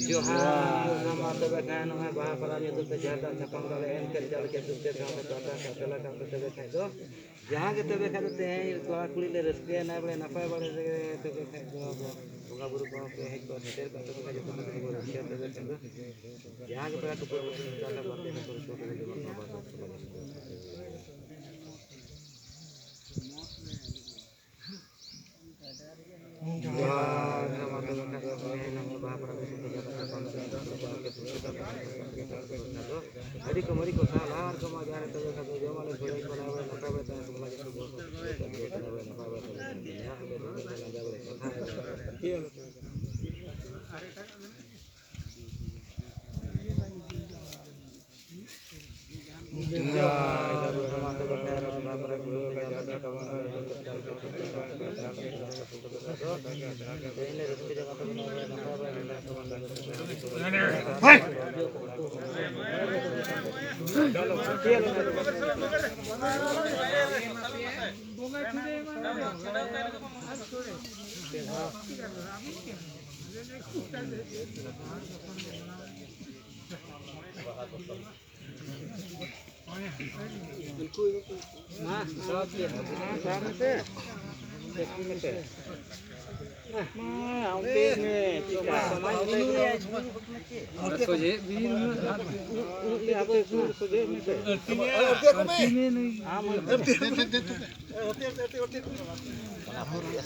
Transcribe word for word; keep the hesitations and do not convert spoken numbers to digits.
ᱡᱚᱦᱟᱨ᱾ ᱢᱟ ᱛᱚᱵᱮ ᱠᱷᱟᱱ ᱱᱚᱜᱼᱚᱭ ᱵᱟᱦᱟ ᱯᱚᱨᱚᱵᱽ ᱧᱩᱛᱩᱢ ᱛᱮ ᱡᱟᱦᱮᱨ ᱫᱟᱜ ᱪᱷᱟᱯᱟᱢ ᱫᱟᱲᱮ ᱮᱱᱛᱮ ᱡᱟᱦᱟᱸ ᱞᱮᱠᱟ ᱥᱩᱠ ᱛᱮ ᱫᱷᱚᱱ ᱛᱮ ᱯᱟᱛᱟ ᱠᱟᱛᱮ ᱞᱮᱠᱟ ᱛᱚᱵᱮ ᱠᱷᱟᱱ ᱫᱚ ᱡᱟᱦᱟᱸ ᱜᱮ ᱛᱚᱵᱮ ᱠᱷᱟᱱ ᱫᱚ ᱛᱮᱦᱮᱧ ᱠᱚᱲᱟ ᱠᱩᱲᱤ ᱞᱮ ᱨᱟᱹᱥᱠᱟᱹᱭᱟ ᱱᱟᱭ ᱵᱟᱲᱮ ᱱᱟᱯᱟᱭ ᱵᱟᱲᱮ ᱨᱮᱜᱮ ᱛᱚᱵᱮ ᱠᱷᱟᱱ ᱫᱚ ᱵᱚᱸᱜᱟ ᱵᱩᱨᱩ ᱠᱚᱦᱚᱸ ᱯᱮ ᱦᱮᱡ ᱠᱚᱜᱼᱟ ᱥᱮᱴᱮᱨ ᱠᱚᱜᱼᱟ ᱛᱚᱵᱮ ᱠᱷᱟᱱ ᱡᱚᱛᱚ ᱠᱚᱛᱮ ᱵᱚᱱ ᱨᱟᱹᱥᱠᱟᱹᱭᱟ ᱛᱚᱵᱮ ᱠᱷᱟᱱ ᱫᱚ ᱡᱟᱦᱟᱸ ᱜᱮ ᱯᱮᱲᱟ ᱠᱚ ᱯᱟᱹᱨᱵᱟᱹ ᱠᱚ ᱢᱮᱛᱟ ᱠᱚᱣᱟ ᱵᱟᱨᱛᱮ ᱠᱚ ᱨᱟᱹᱥᱠᱟᱹ ᱛᱮᱜᱮ ᱡᱮᱢᱚᱱ ᱵᱟᱵᱟ ᱠᱚ ᱨᱟᱹᱥᱠᱟᱹ ᱫᱟᱲᱮᱭᱟᱜ ᱢᱟ᱾ ᱟᱹᱰᱤ ᱠᱚ ᱢᱟᱹᱨᱤ ᱠᱚ ᱥᱟᱞᱟ ᱟᱨ ᱠᱚ ᱢᱟ ᱡᱟᱦᱟᱸ ᱨᱮ ᱛᱚᱵᱮ ᱠᱷᱟᱱ ᱫᱚ ᱡᱚᱢ ᱟᱞᱮ ᱥᱚᱲᱮ ᱠᱚ ᱞᱟᱜᱽᱲᱮ ᱱᱟᱯᱟᱭ ᱵᱟᱲᱮ ᱛᱟᱦᱮᱸ ᱠᱚ ᱞᱟᱹᱜᱤᱫ ᱠᱚ ᱜᱚᱲᱚ ᱥᱚᱯᱚᱦᱚᱫ ᱠᱚ ᱞᱟᱹᱜᱤᱫ ᱠᱚ ᱱᱟᱯᱟᱭ ᱵᱟᱲᱮ ᱛᱟᱦᱮᱸ ᱠᱚ ᱞᱟᱹᱜᱤᱫ ᱡᱟᱦᱟᱸ ᱟᱞᱮ ᱫᱚ ᱞᱟᱸᱫᱟ ᱵᱟᱲᱮ ᱠᱟᱛᱷᱟ